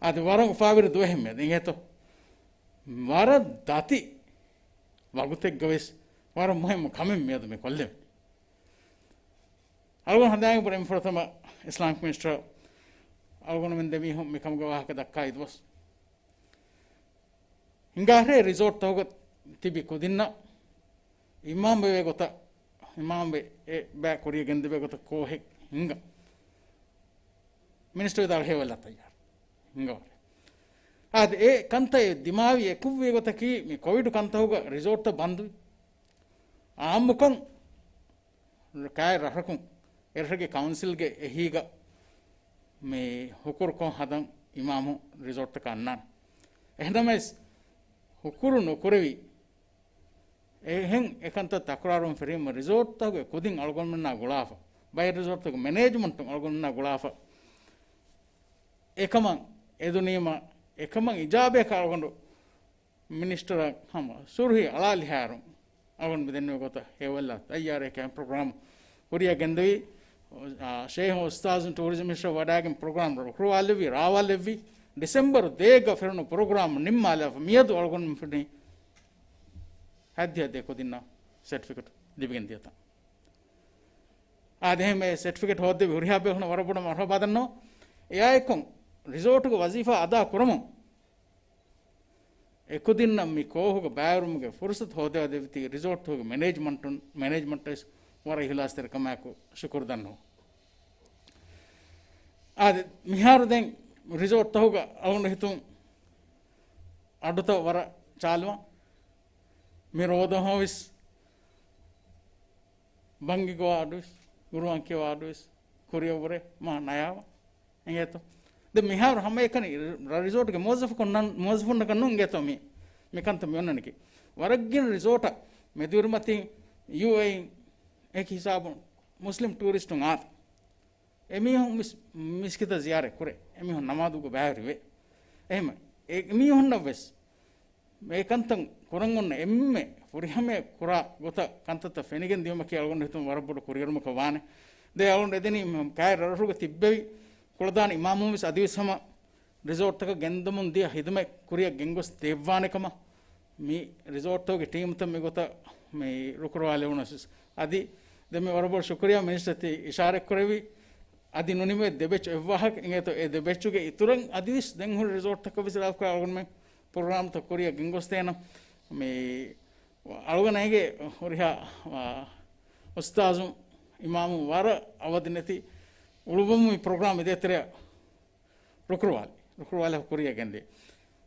އަދި ވަރަށް އުފާވެރި ދުވަހެއް މިއަދު އިނގޭތޯ؟ ވަރަށް ދަތި ވަގުތެއްގަ ވެސް ވަރަށް މުހިއްމު ކަމެއް މިއަދު މި ކޮށްލެވެނީ. އަޅުގަނޑު ހަނދާން ބުރެ ފުރަތަމަ އިސްލާމިކް މިނިސްޓަރ އަޅުގަނޑުމެން ދެމީހުން މިކަމުގެ ވާހަކަ ދައްކާ އިދުވަސް ހިނގާހެރޭ ރިސޯޓްތަކުގަ ތިބި ކުދިންނަށް އިމާމްވެވޭ ގޮތަށް، އިމާމްވެ އެ ބައި ކުރިޔަށް ގެންދެވޭ ގޮތަށް ކޯހެއް ހިނގަން މިނިސްޓަރ ވިދާޅު ހެޔޮވެލާ ތައްޔާރު ހިނގަވާނެ. އާދެ، އެ ކަންތައް ދިމާވި އެކުއްވި ގޮތަކީ މި ކޮވިޑު ކަންތަކުގަ ރިސޯޓްތައް ބަންދުވި. އާއްމުކޮށް ކާއެއް ރަށަކުން އެރަށުގެ ކައުންސިލްގެ އެހީގަ މި ހުކުރުކޮށް ހަދަން އިމާމު ރިސޯޓްތަކަށް އަންނާނެ. އެހެންނަމަވެސް ހުކުރު ނުކުރެވި އެހެން އެކަންތައް ތަކުރާރުވުން ފެށީމަ ރިސޯޓްތަކުގެ ކުދިން އަޅުގަނޑުމެންނާ ގުޅާފަ، ބައެއް ރިސޯޓްތަކުގެ މެނޭޖްމަންޓުން އަޅުގަނޑުމެންނާ ގުޅާފަ، އެކަމަށް އެދުނީމަ އެކަމަށް އިޖާބަޔަކަށް އަޅުގަނޑު މިނިސްޓަރަށް ހަމަ ސުރުހި އަޅާލިހާއިރު، އަޅުގަނޑު މި ދެންނެވި ގޮތަށް ހެޔޮވެލާ ތައްޔާރެއް ކެމްޕް ޕްރޮގްރާމް ކުރިއަށް ގެންދެވި، އާ، ޝޭހު އުސްތާޒު ޓޫރިޒަމް މިނިސްޓަރ ވަޑައިގެން ޕްރޮގްރާމް ރުކުރުވާލެއްވި، ރާވާލެއްވި، ޑިސެމްބަރު ދޭއްގަ ފެށުނު ޕްރޮގްރާމް ނިންމާލާފަ މިއަދު އަޅުގަނޑު މި ފެނި ހައްދިހައްދޭ ކުދިންނަށް ސެޓްފިކެޓް ލިބިގެން ދިޔަތާ. އާދެ، އެހެން ސެޓްފިކެޓް ހޯއްދެވި ހުރިހާ ބޭފުޅުން ވަރަށް ބޮޑަށް މަރުޙަބާ ދަންނަވަން. އެއާއެކު ރިސޯޓުގެ ވަޒީފާ އަދާ ކުރަމުން އެކުދިންނަށް މި ކޯހުގަ ބައިވެރިވުމުގެ ފުރުސަތު ހޯދައިދެއްވިތީ ރިސޯޓުގެ މެނޭޖްމަންޓުން، މެނޭޖްމަންޓަށް ވަރަށް އިހުލާސްތެރިކަމާއެކު ޝުކުރު ދަންނަވަން. އާދެ، މިހާރު ދެން ރިސޯޓްތަކުގަ އަޅުގަނޑު ހިތުން އަޑުތައް ވަރަށް ޗާލުވާ. މި ރޯދަހޯވެސް ބަންގި ގޮވާ އަޑުވެސް، ގުރުއާން ކިޔަވާ އަޑުވެސް ކުރިއަށްވުރެ މާ ނަޔާވާ. އެނގޭތޯ؟ ދެން މިހާރު ހަމައެކަނި ރަށް ރިސޯޓްގެ މުވައްޒަފަކުންނަން، މުވައްޒަފުންނަކަށް ނޫން އިނގޭތޯ މި، މިކަންތައް މި އޮންނަނީކީ. ވަރަށްގިނަ ރިސޯޓަށް މެދުވެރިމަތީ ޔޫއޭއީން އެކި ހިސާބުން މުސްލިމް ޓޫރިސްޓުން އާ އެމީހުން މިސް-، މިސްކިތަށް ޒިޔާރަތް ކުރޭ. އެމީހުން ނަމާދުގަ ބައިވެރިވޭ. އެހެން އެ-، އެމީހުންނަށް ވެސް އެ ކަންތައް ކުރަން އޮންނަ އެންމެ ފުރިހަމަޔަށް ކުރާ ގޮތަށް ކަންތައްތައް ފެނިގެން ދިޔުމަކީ އަޅުގަނޑު ހިތުން ވަރަށް ބޮޑު ކުރިއެރުމަކަށް ވާނެ. ދެން އަޅުގަނޑު އެދެނީ ކާއެއް ރަށްރަށުގަ ތިއްބެވި ކުޅަދާނަ އިމާމުން ވެސް އަދިވެސް ހަމަ ރިސޯޓްތަކަށް ގެންދަމުން ދިޔަ ހިދުމަތް ކުރިއަށް ގެންގޮސް ދެއްވާނެ ކަމަށް މި ރިސޯޓްތަކުގެ ޓީމުތައް މި ގޮތަށް މި ރުކުރުވާލެވުނަސް ވެސް. އަދި ދެން މި ވަރަށް ބޮޑު ޝުކުރިއްޔާ މިނިސްޓަރ ތި އިޝާރަތް ކުރެއްވި އަދި ނުނިމޭ ދެ ބެޗް އެއްވާހަކަ އިނގޭތޯ، އެ ދެ ބެޗުގެ އިތުރަށް އަދިވެސް ދެން ހުރި ރިސޯޓްތަކަށް ވެސް އިރާދަކުރާ އަޅުގަނޑުމެން ޕްރޮގްރާމްތައް ކުރިއަށް ގެންގޮސްދޭނަން. މި އަޅުގަނޑަށް އެނގޭ ހުރިހާ، އާ، އުސްތާޒު އިމާމު ވަރަށް އަވަދި ނެތި އުޅުއްވަމުން މި ޕްރޮގްރާމް އެދޭތެރެއަށް ރުކުރުވާލި، ރުކުރުވާލި ކުރިއަށް ގެންދިޔަ.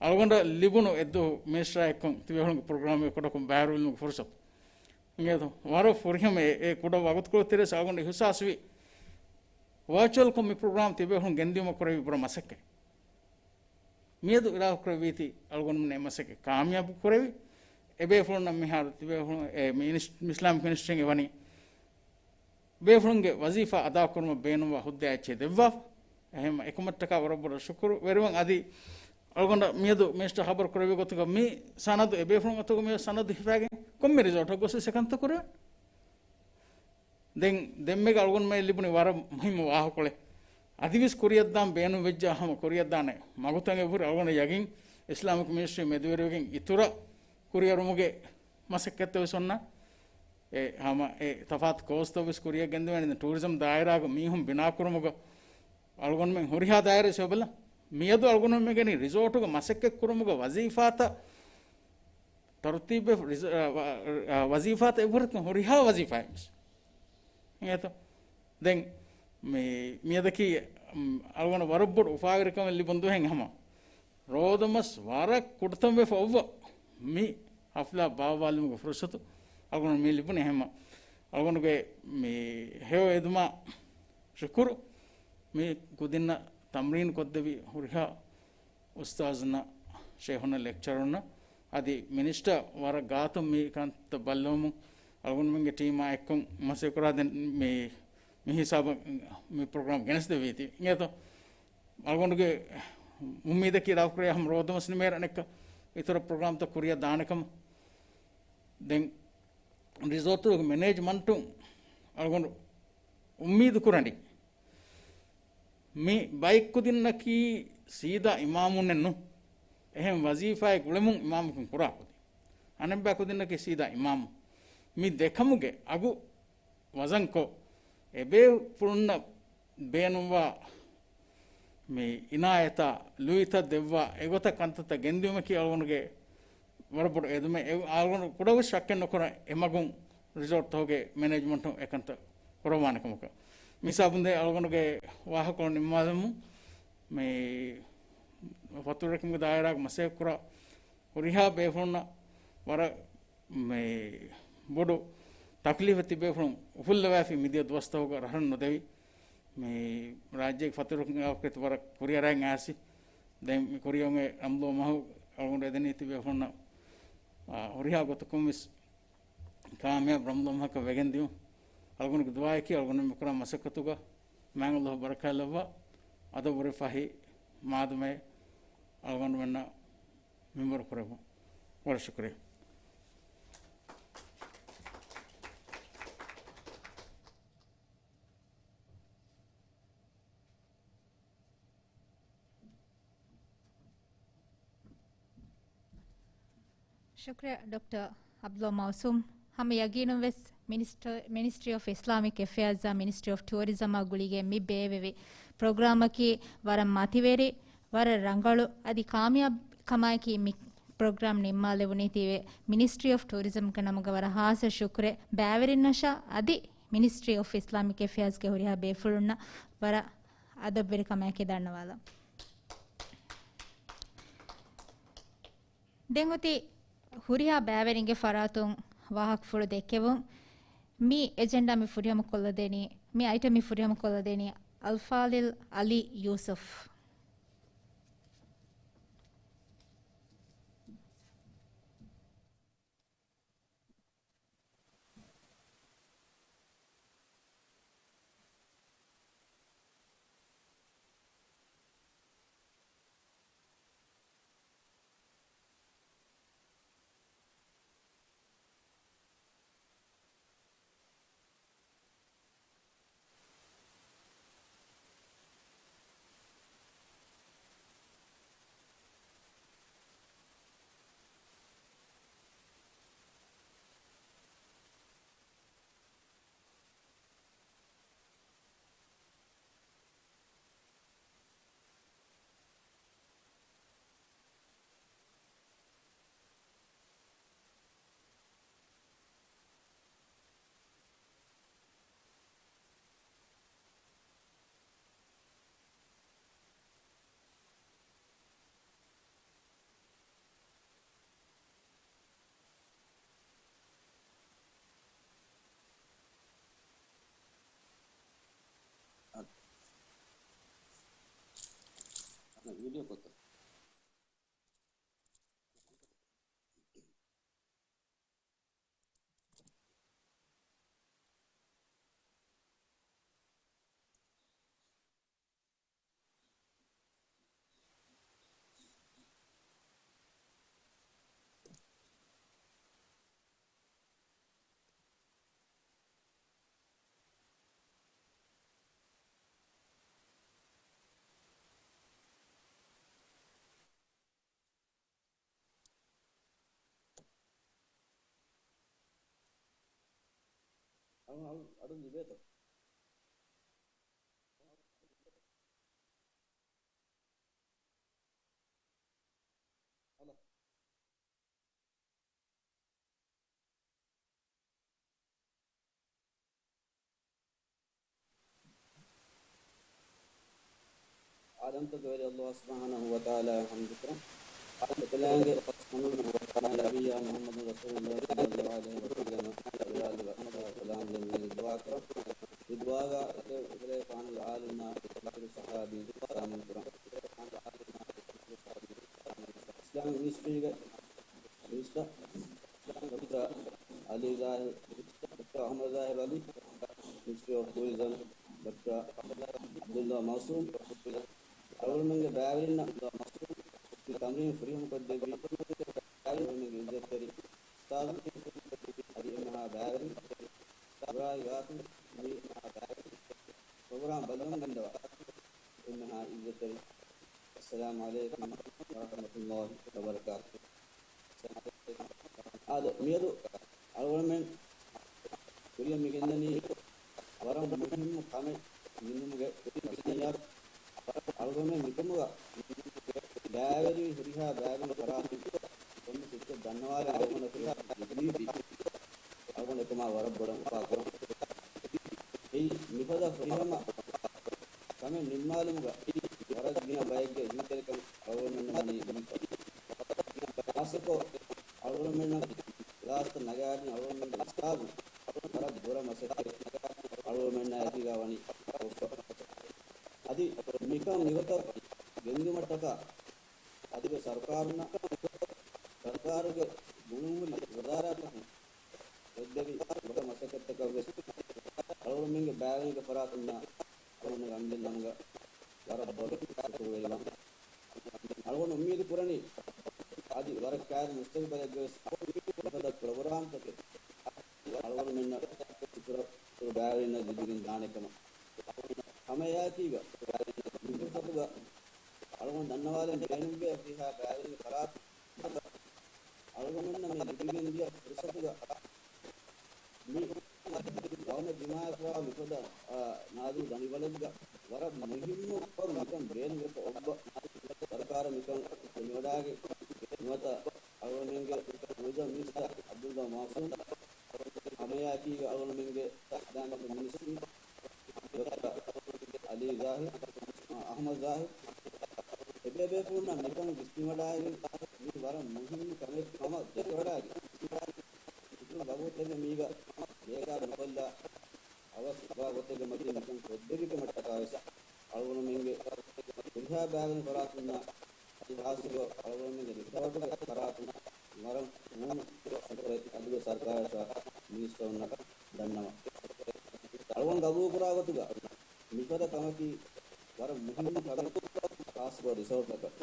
އަޅުގަނޑަށް ލިބުނު އެއްދުވަހު މިނިސްޓަރާ އެއްކޮށް ތިބޭފުޅުންގެ ޕްރޮގްރާމް ކުޑަކޮށް ބައިވެރިވުމުގެ ފުރުސަތު އިނގޭތޯ؟ ވަރަށް ފުރިހަމަ އެ، އެ ކުޑަ ވަގުތުކޮޅު ތެރޭ އަޅުގަނޑު އިހުސާސްވި ވާޗުއަލްކޮށް މި ޕްރޮގްރާމް ތިބޭފުޅުން ގެންދިޔުމަށް ކުރެވި ބުރަ މަސައްކަތް. މިއަދު އިރާދަކުރެއްވީތީ އަޅުގަނޑުމެން އެ މަސައްކަތް ކާމިޔާބު ކުރެވި، އެބޭފުޅުންނަށް މިހާރު ތިބޭފުޅުން އެ މި އިނިސް-، އިސްލާމިކް އިނިސްޓިޓިއުޝަން އެ ވަނީ ބޭފުޅުންގެ ވަޒީފާ އަދާކުރުމަށް ބޭނުންވާ ހުއްދައެއްޗެއް ދެއްވާފަ. އެހެން އެކަމަށްޓަކާ ވަރަށް ބޮޑަށް ޝުކުރު ވެރިވަން. އަދި އަޅުގަނޑަށް މިއަދު މިނިސްޓަރ ހަބަރު ކުރެއްވި ގޮތުގަ މި ސަނަދު އެބޭފުޅުން އަތުގަ މި ސަނަދު ހިފައިގެން ކޮންމެ ރިސޯޓަށް ގޮސް އެކަންތައް ކުރެވޭ. ދެން ދެންމެގަ އަޅުގަނޑުމެން ލިބުނީ ވަރަށް މުހިއްމު ވާހަކަކޮޅެއް. އަދިވެސް ކުރިއަށްދާން ބޭނުން ވެއްޖާ ހަމަ ކުރިއަށްދާނެ މަގުތައް އެބަހުރި. އަޅުގަނޑަށް ޔަގީން އިސްލާމިކް މިނިސްޓްރީ މެދުވެރިވެގެން އިތުރަށް ކުރިއެރުމުގެ މަސައްކަތްތައް ވެސް އޮންނަ. އެ ހަމަ އެ ތަފާތު ކޯސްތައް ވެސް ކުރިއަށް ގެންދެވޭނެ. ދެން ޓޫރިޒަމް ދާއިރާގަ މީހުން ބިނާކުރުމުގަ އަޅުގަނޑުމެން ހުރިހާ ދާއިރާ ސިބަލަ، މިއަދު އަޅުގަނޑުމެން ގެނީ ރިސޯޓުގަ މަސައްކަތް ކުރުމުގެ ވަޒީފާތައް ތަރުތީބެއް، ރިސ-، އަ، ވަ-، އަ، ވަޒީފާތައް އެއްވަރަކަށް ހުރިހާ ވަޒީފާއެއް ވެސް. އިނގޭތޯ؟ ދެން މި-، މިއަދަކީ، މް، އަޅުގަނޑަށް ވަރަށް ބޮޑު އުފާވެރިކަމެއް ލިބުން ދުވަހެއް ހަމަ. ރޯދަމަސް ވަރަށް ކުޑަތަން ވެފަ އޮއްވަ މި ހަފްލާ ބާއްވާލުމުގެ ފުރުސަތު އަޅުގަނޑު މި ލިބުނީ ހަމަ. އަޅުގަނޑުގެ މި ހެޔޮ އެދުމާ ޝުކުރު. މި ކުދިންނަށް ތަމްރީން ކޮށްދެވި ހުރިހާ އުސްތާޒުންނަށް، ޝޭހުންނަށް، ލެކްޗަރުންނަށް އަދި މިނިސްޓަރ ވަރަށް ގާތުން މި ކަންތައް ބައްލަވަމުން އަޅުގަނޑުމެންގެ ޓީމާ އެއްކޮށް މަސައްކަތް ކުރާ ދެން މި، މި ހިސާބަށް މި ޕްރޮގްރާމް ގެނެސްދެވީތީ. އިނގޭތޯ؟ އަޅުގަނޑުގެ އުއްމީދަކީ ރާކުރެއް ހަމަ ރޯދަމަސް ނިމޭ ރަނެއްކަ އިތުރަށް ޕްރޮގްރާމްތައް ކުރިއަށް ދާނެކަމަށް. ދެން ރިސޯޓުގެ މެނޭޖްމަންޓުން އަޅުގަނޑު އުއްމީދު ކުރަނީ މި ބައެއް ކުދިންނަކީ ސީދާ އިމާމުންނެއް ނޫން. އެހެން ވަޒީފާއެއް ގުޅެމުން އިމާމަކުން ކުރާ ކުދިން. އަނެއްބައި ކުދިންނަކީ ސީދާ އިމާމު. މި ދެކަމުގެ އަގު ވަޒަންކޮށް، އެބޭފުޅުންނަށް ބޭނުންވާ މި އިނާޔަތާ ލުއިތައް ދެއްވާ، އެގޮތަށް ކަންތައްތައް ގެންދިއުމަކީ އަޅުގަނޑުގެ ވަރަށް ބޮޑު އެދުމެއް. އެ-، އަޅުގަނޑު ކުޑަވެސް ޝައްކެއް ނުކުރަން އެމަގުން ރިސޯޓްތަކުގެ މެނޭޖްމަންޓުން އެކަންތައް ކުރައްވާނެ ކަމަކަށް. މި ހިސާބުން ދެން އަޅުގަނޑުގެ ވާހަކަކޮޅު ނިންމާލަމުން، މި ފަތުރުވެރިކަމުގެ ދާއިރާގަ މަސައްކަތް ކުރާ ހުރިހާ ބޭފުޅުންނަށް ވަރަށް މި ބޮޑު ތަކްލީފެއް ތިބޭފުޅުން އުފުއްލަވައިފި މިދިޔަ ދުވަސްތަކުގަ ރަހަން ނުދެވި، މި ރާއްޖޭގެ ފަތުރުވެރިކަމުގެ ވާހަކަ ވަރަށް ކުރިއަރައިގެން އައިސް. ދެން މި ކުރިއަށް އޮންނަ ރަމަޟާން މަހު އަޅުގަނޑު އެދެނީ ތިބޭފުޅުންނަށް، އާ، ހުރިހާ ގޮތަކުން ވެސް ކާމިޔާބު ރަމަޟާން މަހަކަށް ވެގެން ދިޔުން. އަޅުގަނޑުގެ ދުޢާއަކީ އަޅުގަނޑު މި ކުރާ މަސައްކަތުގަ މާތް ﷲ ބަރަކާތްލައްވާ، އަދަބުވެރި ފަހި މާދަމާއެއް އަޅުގަނޑުމެންނަށް މިންވަރު ކުރެއްވުން. ވަރަށް ޝުކުރިއްޔާ. ޝުކުރިއްޔާ ޑޮކްޓަރ ޢަބްދުﷲ މައުޞޫމް. ހަމަ ޔަގީނުން ވެސް މިނިސްޓަ-، މިނިސްޓްރީ އޮފް އިސްލާމިކް އެފެއާޒްއާ މިނިސްޓްރީ އޮފް ޓޫރިޒަމާ ގުޅިގެން މި ބޭއްވެވި ޕްރޮގްރާމަކީ ވަރަށް މަތިވެރި، ވަރަށް ރަނގަޅު، އަދި ކާމިޔާބު ކަމާއެކީ މި ޕްރޮގްރާމް ނިންމާލެވުނީތީވެ މިނިސްޓްރީ އޮފް ޓޫރިޒަމްގެ ނަމުގަ ވަރަށް ހާއްސަ ޝުކުރެއް ބައިވެރިންނަށާ އަދި މިނިސްޓްރީ އޮފް އިސްލާމިކް އެފެއާޒްގެ ހުރިހާ ބޭފުޅުންނަށް ވަރަށް އަދަބުވެރިކަމާއެކީ ދަންނަވާލަން. ދެން އޮތީ ހުރިހާ ބައިވެރިންގެ ފަރާތުން ވާހަކަފުޅު ދެއްކެވުން. މި އެޖެންޑާ މި ފުރިހަމަކޮށްލަދޭނީ، މި އައިޓަމް މި ފުރިހަމަކޮށްލަދޭނީ އަލްފާޟިލް ޢަލީ ޔޫސުފް. ވީޑިއޯ ކޮށްތަ؟ އަޅު، އަޅު، އަޑުން ލިބޭތޯ؟ އާދަމްތަކުގެ ވެރި ﷲ ސުބްޙާނަހޫ ވަތަޢާލާއަށް ޙަމްދުކުރަން. އެކަލާނގެ ނަބިއްޔާ މުޙައްމަދު ރަސޫލުﷲ ޞައްލަﷲ ޢަލައިހި ވަސައްލަމަ އަދި އާލު ވައްޞަޙާބަ ސަލާމް ދެންނެވި ދުޢާ ކުރަން. މި ދުޢާގަ އެކަލޭގެފާނުގެ އާލުންނާ އިތުރު ޞަޙާބީން ޝާމިލް ކުރަން. އިސްލާމިކް މިނިސްޓްރީގެ މިނިސްޓަރ ޑޮކްޓަރ އަލީ ޒާހިރު، ޑޮކްޓަރ އަޙްމަދު ޒާހިރު އަލީ، މިނިސްޓްރީ އޮފް ޓޫރިޒަމް، ޑޮކްޓަރ ޢަބްދުﷲ މައުޞޫމް، އަޅުގަނޑުމެންގެ ބައިވެރިންނަށް މި ތަމްރީން ފުރިހަމަ ކޮށްދެއްވި އަޅުގަނޑުމެންގެ އިއްޒަތްތެރި އުސްތާޛު އަދި އެންމެހާ ބައިވެރިން އިބްރާހިމް ގާތު މި ޕްރޮގްރާމް ބަލަން ގަންނަވާ އެންމެހާ އިއްޒަތްތެރި. އައްސަލާމު ޢަލައިކުމް ވަރަޙްމަތުﷲ ވަބަރަކާތުހު. އާދެ، މިއަދު އަޅުގަނޑުމެން ކުރިއަށް މި ގެންދަނީ ވަރަށް މުހިއްމު ކަމެއް ނިމުމުގެ މަސައްކަތް. އަޅުގަނޑުމެން މިކަމުގަ ބައިވެރި ހުރިހާ ބައިވެރި ފަރާތުން ކޮންމެ ސިއްތައް ދަންނަވާލަން އަޅުގަނޑަކު ޖެހިފި. އަޅުގަނޑު އެކަމާ ވަރަށް ބޮޑަށް އުފާކުރަން. އެއީ މިފަދަ ފުރިހަމަ ކަމެއް ނިންމާލުމުގަ ވަރަށް ގިނަ ބައެއްގެ ހިތްތެރިކަން އަޅުގަނޑުމެންނަށް ވަނީ ލިބިފަ. ޚާއްޞަކޮށް އަޅުގަނޑުމެންނަށް ކްލާސްތައް ނަގާދިން އަޅުގަނޑުމެންގެ އުސްތާޛު ވަރަށް ބުރަ މަސައްކަތް އަޅުގަނޑުމެންނާ އެކީގަ ވަނީ ކޮށްފަ. އަދި މިކަން މިގޮތަށް ގެންދިއުމަށްޓަކާ އަދިވެސް ސަރުކާރުންނަށް، ސަރުކާރުގެ ގުޅުންހުރި ވަޒާރާތަކުން ކޮށްދެވި ބޮޑަށް މަސައްކަތްތަކަށްވެސް އަޅުގަނޑުމެންގެ ބައިވެރިންގެ ފަރާތުންނާ އަޅުގަނޑުގެ އަމިއްލަ ނަމުގަ ވަރަށް ބޮޑަށް ޝުކުރުވެރިވަން. އަޅުގަނޑު އުއްމީދު ކުރަނީ އަދި ވަރަށް ކައިރި މުސްތަގުބަލެއްގަވެސް މިފަދަ ޕްރޮގްރާމްތަކެއް އަޅުގަނޑުމެންނަށް އިތުރަށް ބައިވެރިންނަށް ލިބިގެން ދާނެ ކަމަށް. ހަމައެއާއެކީގަ މި ފުރުސަތުގަ އަޅުގަނޑު ދަންނަވާލަން ބޭނުންވޭ ހުރިހާ ބައިވެރިންގެ ފަރާތުން އަޅުގަނޑުމެންނަށް މި ލިބިގެންދިޔަ ފުރުސަތުގަ މި ގައުމެއް ދިމާވެފަވާ މިފަދަ، އާ، ނާޒުކު ދަނޑިވަޅެއްގަ ވަރަށް މުހިއްމު ކަމެއް މިކަން ބޭނުންވެފަ އޮއްވަ ސަރުކާރަށް މިކަން މިވަޑާގެ ނުވަތަ އަޅުގަނޑުމެންގެ ޓޫރިޒަމް މިނިސްޓަރ ޢަބްދުﷲ މައުޞޫމް، ހަމައެއާއެކީގަ އަޅުގަނޑުމެންގެ އިސްލާމިކް މިނިސްޓްރީ ޑޮކްޓަރ އަލީ ޒާހިރު، އަޙްމަދު ޒާހިރު، އެބޭބޭފުޅުންނަށް މިކަން ވިސްނިވަޑައިގެން މީ ވަރަށް މުހިއްމު ކަމެއް ކަމަށް ދެކެވަޑައިގެން، އިތުރު ވަގުތެއްގެ މީގަ ބޭކާރު ނުކޮށްލާ، އަވަސް ވާ ގޮތެއްގެ މަތިން މިކަން ކޮށްދެއްވި ކަމަށްޓަކާވެސް އަޅުގަނޑުމެންގެ ހުރިހާ ބައިވެރިން ފަރާތުންނާ އަދި ޚާއްޞަކޮށް އަޅުގަނޑުމެންގެ ރިސޯޓުގެ ފަރާތުން ވަރަށް މޫނު ޝުކުރެއް އަދިވެސް ސަރުކާރަށާ މިނިސްޓަރުންނަށް ދަންނަވަން. އަޅުގަނޑު ގަބޫލުކުރާ ގޮތުގަ މިފަދަ ކަމަކީ ވަރަށް މުހިއްމު ކަމެއް ޚާއްޞަކޮށް ރިސޯޓްތަކަށް.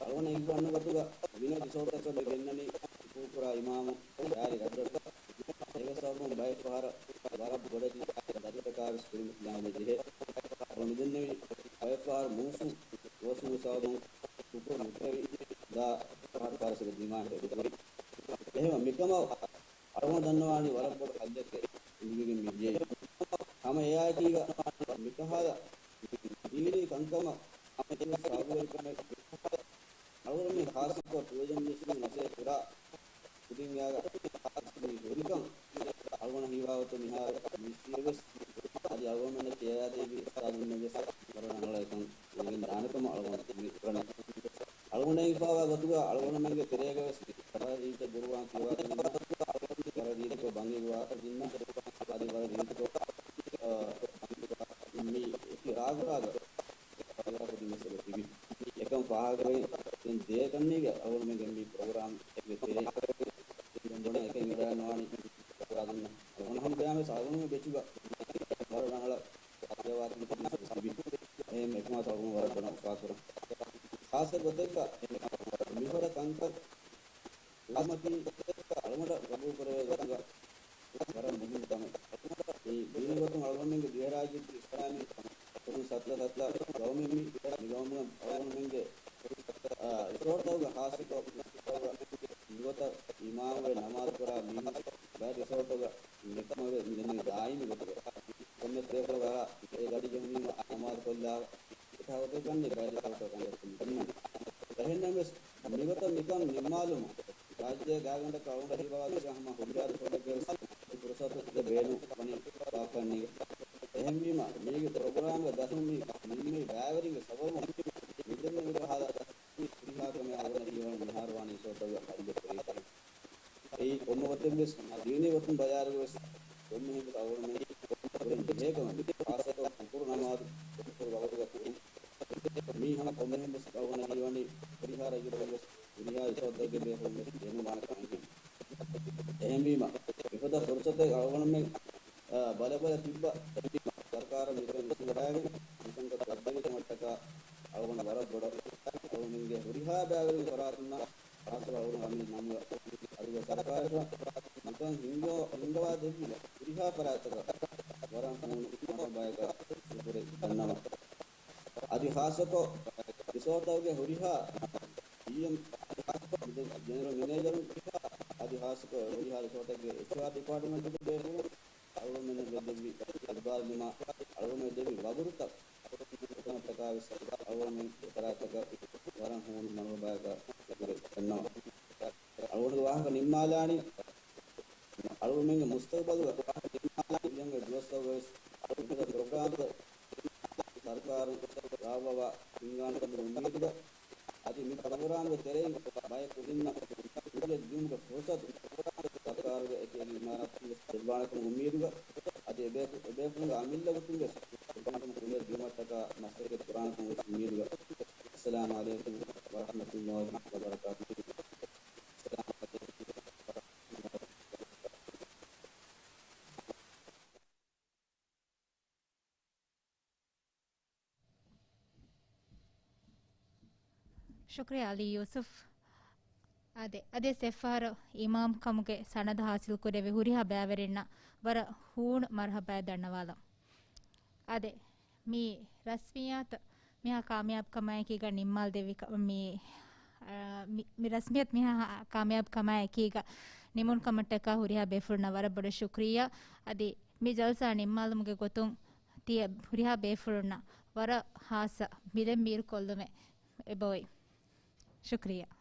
އަޅުގަނޑަށް އިއްވަންނަ ގޮތުގަ ގިނަ ރިސޯޓްތަކަށް މި ގެންނަނީ ޝުކޫރުކުރާ އިމާމު ޝާރި ރަޖަބް. އޭގެ ސަބަބުން ބައެއް ފަހަރަށް ވަރަށް ބޮޑެތި ދަރިތަކާވެސް ކުރިމަތިލާން ވެ ޖެހޭ. އަޅުގަނޑު މިދެންނެވި ބައެއް ފަހަރު މޫސުން ގޮސް މި ސަބަބުން ޝުކޫރު ނުކުރެވި ދާ ފަހަރު ފާރިސުގެ ދިމާ ހެދިފަ. އެހެންވެ މިކަމަށް އަޅުގަނޑު ދަންނަވާނީ ވަރަށް ބޮޑު ހައްލެއްގެ ލިބިގެން މިދިޔައީ. ހަމަ އެއާއެކީގަ މިކަހަލަ ދީނީ ކަންކަމަށް ހަމަ ސަބަބުވެރިކަމެއް އަޅުގަނޑުމެން ޚާއްޞަކޮށް ޓޫރިޒަމް މިނިސްޓްރީން މަސައްކަތް ކުރާ ކުދިން އެއާގަ މި ހުރިކަން އަޅުގަނޑަށް ހީވާގޮތުން މިހާރު މިނިސްޓްރީއަށްވެސް އަދި އަޅުގަނޑުމެންނަށް ކިޔަވާދެވި އުސްތާޛުންނަށްވެސް ވަރަށް ރަނގަޅަށް އެކަން އެނގިގެން ދާނެ ކަމަށް އަޅުގަނޑު އުއްމީދު ކުރަނީ. އަޅުގަނޑަށް ހިފާވާ ގޮތުގަ އަޅުގަނޑުމެންގެ ތެރޭގަވެސް ވަރަށް ރީތި ގުރުއާން ކިޔަވާ ދިންނަ، ވަރަށް ރީތިކޮށް ބަނގި ގުރުއާން ދިންނަ، އަދި ވަރަށް ރީތިކޮށް، އަ، މި އެކި ރާގު ރާގަ ކުދިން މައްސަލަ ތިބި. އެކަން ފާހަގަވެގެން ދޭ ކަންނީގެ އަޅުގަނޑުމެންގެ މި ޕްރޮގްރާމްގެ ތެރޭ ދެން ބޮޑަށް އެކަން އިވަޑައިނުވާނީ އަޅުގަނޑު ހަމަ އަޅުގަނޑު ބެޗުގަ ވަރަށް ރަނގަޅަށް ކިޔަވާ ތިބި ކުދިން ތިބި. އެހެން އެކަމާ އަޅުގަނޑު ވަރަށް ބޮޑަށް އުފާކުރަން. ޚާއްޞަ ގޮތެއްގަ މިފަދަ ކަންކަން ކުރުމަކީ އަޅުގަނޑަށް ގަބޫލުކުރެވޭ ގޮތުގަ ވަރަށް މުހިންމު ކަމެއް. މި ދީނީ ގޮތުން އަޅުގަނޑުމެންގެ ދިވެހިރާއްޖޭގެ އިސްލާމީ ކުރިން ސަތްލަ ސަތްލަ ގައުމެއް މި ގައުމުގަ އަޅުގަނޑުމެންގެ، އާ، ރިސޯޓްތައުގަ ޚާއްޞަކޮށް މިގޮތަށް އިމާމުވެ ނަމާދު ކުރާ މީހުން ބައެއް ރިސޯޓުގަ ނިކަމެވެ. މިދެންނެވި ދާއިމީ ގޮތުގަ ކޮންމެސް ބޭފުޅަކު އަރާ އެ ގަޑި ޖެހުނީމަ ނަމާދު ކޮށްލާ އެކަހަލަ ގޮތެއް ކަންނޭ ބައެއް ރިސޯޓުގަ ކަންތައް ކުރަން ދަންނަން. އެހެންނަމަވެސް މިގޮތަށް މިކަން ނިންމާލުމަށް ރާއްޖޭގެ ގާތްގަނޑަކަށް އަޅުގަނޑަށް ހީވާ ގޮތުގަ ހަމަ ހުރިހާ ރިސޯޓެއްގަވެސް އެ ފުރުސަތުގެ ބޭނުން ވަނީ ވާކަންނޭނގެ. އެ އެހެންވީމަ، މީގެ ޕްރޮގްރާމްގެ ދަށުން މި ނިންމި ބައިވެރިންގެ ސަބަބުން މިދެންނެވި ހާލަތަށް ހުރިހާ ކަމެއް އަޅުގަނޑަށް ހީވަނީ މިހާރު ވާނީ ރިސޯޓްތަކުގެ އަޑުގެ ކުރީތައް. އެއީ ކޮންމެ ގޮތެއްވެސް ދީނީ ގޮތުން ބަލާއިރުވެސް ކޮންމެހެން ވެސް އަޅުގަނޑުމެން ކުރަން ޖެހޭ ކަމެއް. ޚާއްޞަކޮށް ފަޖުރު ނަމާދު ފަޖުރު ވަގުތުގަ ކުރުން. މީ ހަމަ ކޮންމެހެން ވެސް އަޅުގަނޑަށް ހީވަނީ ހުރިހާ ރައްޔިތުން ވެސް ހުރިހާ ރިސޯޓްތަކުގެ ބޭފުޅުން ވެސް ބޭނުންވާނެ ކަމެއް. އެހެންވީމަ، މިފަދަ ފުރުސަތެއް އަޅުގަނޑުމެން، އާ، ބަލަ ބަލަ ތިއްބަ ސަރުކާރަށް މިކަން ވިސްނަވަޑައިގެން މިކަންކަން ކޮށްދެވި ކަމަށްޓަކާ އަޅުގަނޑު ވަރަށް ބޮޑަށް އަޅުގަނޑުމެންގެ ހުރިހާ ބައިވެރިންގެ ފަރާތުންނަށް ޚާއްޞަކޮށް އަޅުގަނޑު އަމިއްލަ ނަމުގަ އަދި ސަރުކާރަށް މިކަން ހިންގަ-، ހިންގަވާ ދެއްވި ހުރިހާ ފަރާތްތަކަށް ވަރަށް ހޫނު މަރުޙަބާއަކަށް ޝުކުރެއް ދަންނަވަން. އަދި ޚާއްޞަކޮށް ރިސޯޓުގެ ހުރިހާ ޑީއެމް، އަދި ޚާއްޞަކޮށް ޖެނެރަލް މެނޭޖަރުން، އަދި ޚާއްޞަކޮށް ހުރިހާ ރިސޯޓެއްގެ އެޗްއާރް ޑިޕާޓްމަންޓުގެ ބޭފުޅުން އަޅުގަނޑުމެންނަށް ދެއްވި އިގްބާލު ދިމާ، އަޅުގަނޑުމެން ދެއްވި ވަގުތުތައް އެކަމަށްޓަކާ ވެސް އަޅުގަނޑުމެން އެފަރާތްތަކަށް ވަރަށް ހޫނު މަރުޙަބާއަކަށް ޝުކުރެއް ދަންނަވަން. އަޅުގަނޑުގެ ވާހަކަ ނިންމާލާނީ، އަޅުގަނޑުމެންގެ މުސްތަގުބަލުގަ ކުރިއަށް ދުވަސްތަކުގައި މިފަދަ ޕްރޮގްރާމްތައް ސަރުކާރުން ރާވަވާ ހިންގާނެ ކަމުގެ އުއްމީދުގަ، އަދި މި ޕްރޮގްރާމްގެ ތެރެއިން ބައެއް ކުދިންނަށް ކުރިއަށް ދިއުމުގެ ފުރުސަތު ސަރުކާރުގެ އެކި އެކި އިމާރާތުން ވެސް ދެއްވާނެ ކަމުގެ އުއްމީދުގަ، އަދި އެބޭފު-، އެބޭފުޅުންގެ އަމިއްލަ ގޮތުން ވެސް ޕްރޮގްރާމް ކުރިއަށް ދިއުމަށްޓަކާ މަސައްކަތް ކުރާނެ ކަމުގެ އުއްމީދުގަ. އައްސަލާމު ޢަލައިކުމް ވަރަޙްމަތުﷲ ވަބަރަކާތުހު. ޝުކުރިއްޔާ ޢަލީ ޔޫސުފް. އާދެ، އަދިވެސް އެއްފަހަރު އިމާމް ކަމުގެ ސަނަދު ޙާޞިލް ކުރެއްވި ހުރިހާ ބައިވެރިންނަށް ވަރަށް ހޫނު މަރުޙަބާއެއް ދަންނަވާލަން. އާދެ، މި ރަސްމިއްޔާތު މިހާ ކާމިޔާބު ކަމާއެކީގަ ނިންމާލް ދެއްވި ކަ-، މި، އާ، މި، މި ރަސްމިއްޔާތު މިހާ ކާމިޔާބު ކަމާއެކީގަ ނިމުނު ކަމަށްޓަކާ ހުރިހާ ބޭފުޅުންނަށް ވަރަށް ބޮޑަށް ޝުކުރިއްޔާ. އަދި މި ޖަލްސާ ނިންމާލުމުގެ ގޮތުން ތިޔަ ހުރިހާ ބޭފުޅުންނަށް ވަރަށް ޚާއްޞަ މިލެން މީރު ކޮށްލުމެއް އެބައޮތް. ޝުކުރިއްޔާ.